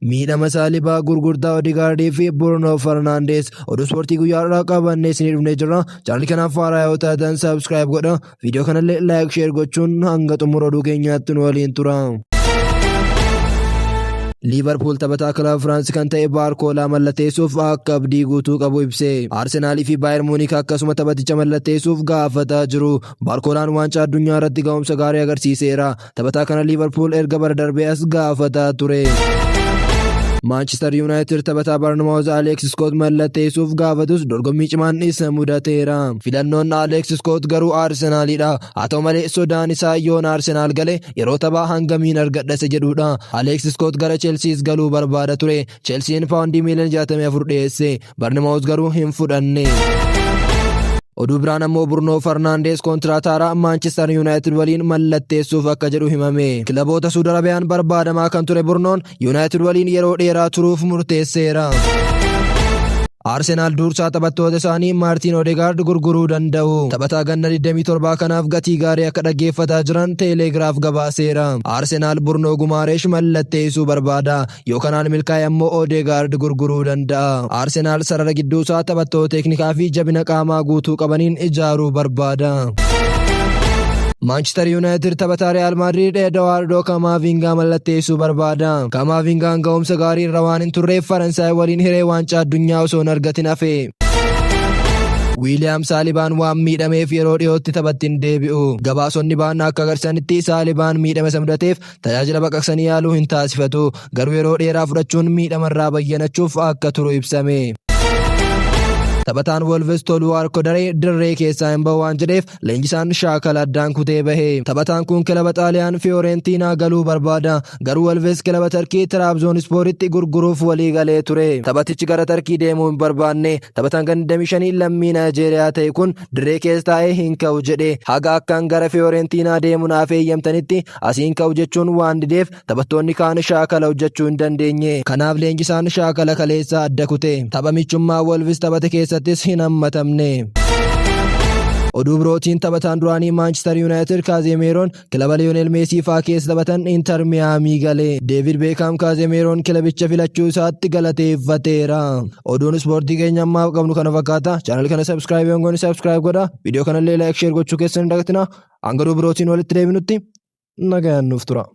Miidhama Saalibaa, gurgurtaa Odigaardii fi Bruno Fernandes oduu ispoortii guyyaa har'aa qabannee isinii dhufnee jirra. Chaanalii kanaaf haaraa yoo taatan subscribe godha. Viidiyoo kanallee like share gochuun hanga xumura oduu keenyaatti nu waliin tura. Liivarpuul taphataa kilaba Firaansi kan ta'e Baarkoolaa mallatteessuuf akka abdii guutuu qabu ibse. Arsenaalii fi Baayer Muunik akkasuma taphaticha mallatteessuuf gaafataa jiru. Baarkoolaan waancaa addunyaa irratti ga'umsa gaarii agarsiiseera. Taphataa kana Liivarpuul erga bara darbee as gaafataa ture. Maanchister Yuunaayitid taphataa Barnmaawuz Aleeks Iskoot mallatteessuuf gaafatus dorgommii cimaan isa mudateera. Filannoon Aleeks Iskoot garuu Arsenaalidha. Haa ta'u malee sodaan isaa yoon Arsenaal gale yeroo taphaa hangamiin argadha isa jedhudha. Aleeks Iskoot gara Chelsiis galuu barbaada ture. Chelsiin paawundii miiliyoona 64 dhiyeesse. Barnmaawuz garuu hin fudhanne. Oduu biraan ammoo Burnoo Farnaandees kontiraata haaraa Maanchister Yuunaayitid waliin mallatteessuuf akka jedhu himame. Kilaboota Suud Arabiyaan barbaadamaa kan ture Burnoon Yuunaayitid waliin yeroo dheeraa turuuf murteesseera. Arsenaal dursaa taphattoota isaanii Maartiin Odegaard gurguruu danda'u. Taphataa ganna 27 kanaaf gatii gaarii akka dhaggeeffataa jiran Teeleegiraaf gabaaseera. Arsenaal Burnoo Gumaareesh mallatteessuu barbaada. Yoo kanaan milkaa'e ammoo Odegaard gurguruu danda'a. Arsenaal sarara gidduusaa taphattoota teeknikaa fi jabina qaamaa guutuu qabaniin ijaaruu barbaada. Maanchister Yuunaayitid taphataa Riyaal Maadriid Edowaardoo Kamaavingaa mallatteessuu barbaada. Kamaavingaan ga'umsa gaarii irra waan hin turreef Faransaay waliin hiree waancaa addunyaa osoo hin argatin hafe. Wiiliyaam Saalibaan waan miidhameef yeroo dhiyootti taphatti hin deebi'u. Gabaasonni ba'an akka agarsiisanitti Saalibaan miidhama isa mudateef tajaajila baqaqsanii yaaluu hin taasifatu. Garuu yeroo dheeraa fudhachuun miidhamarraa bayyanachuuf akka turu ibsame. Taphataan Wolves Toluu Arkodaree dirree keessaa hin bahu waan jedheef leenjisaan shaakala addaan kutee bahe. Taphataan kun kilaba Xaaliyaan Fiyoorentiinaa galuu barbaada. Garuu Wolves kilaba Tarkii Tiraabzoonisporitti gurguruuf walii galee ture. Taphatichi gara Tarkii deemuu hin barbaanne. Taphataan ganna 25 lammii Naayijeeriyaa ta'e kun dirree keessa taa'ee hin ka'u jedhe. Haga akkan gara Fiyoorentiinaa deemu naaf eeyyamtanitti asiin ka'u jechuun waan dideef taphattoonni kaan shaakala hojjechuu hin dandeenye. Kanaaf leenjisaan shaakala kaleessaa adda kute. Tapha michummaa Wolves taphate keessattis hin hammatamne. Oduu birootiin taphataan duraanii Maanchister Yuunaayitid Kaazemeeroon kilaba Liyoonel Meesii faa keessa taphatan Inter Miyaamii gale. Deevid Beekaam Kaazemeeroon kilabicha filachuu isaatti galateeffateera. Oduun ispoortii keenya ammaaf qabnu kana fakkaata. Chaanal kana subscribe yoon goone subscribe godha. Viidiyoo kanallee like share gochuu keessan hin dagatinaa. Hanga oduu birootiin walitti deebinutti nagayaan nuuf tura.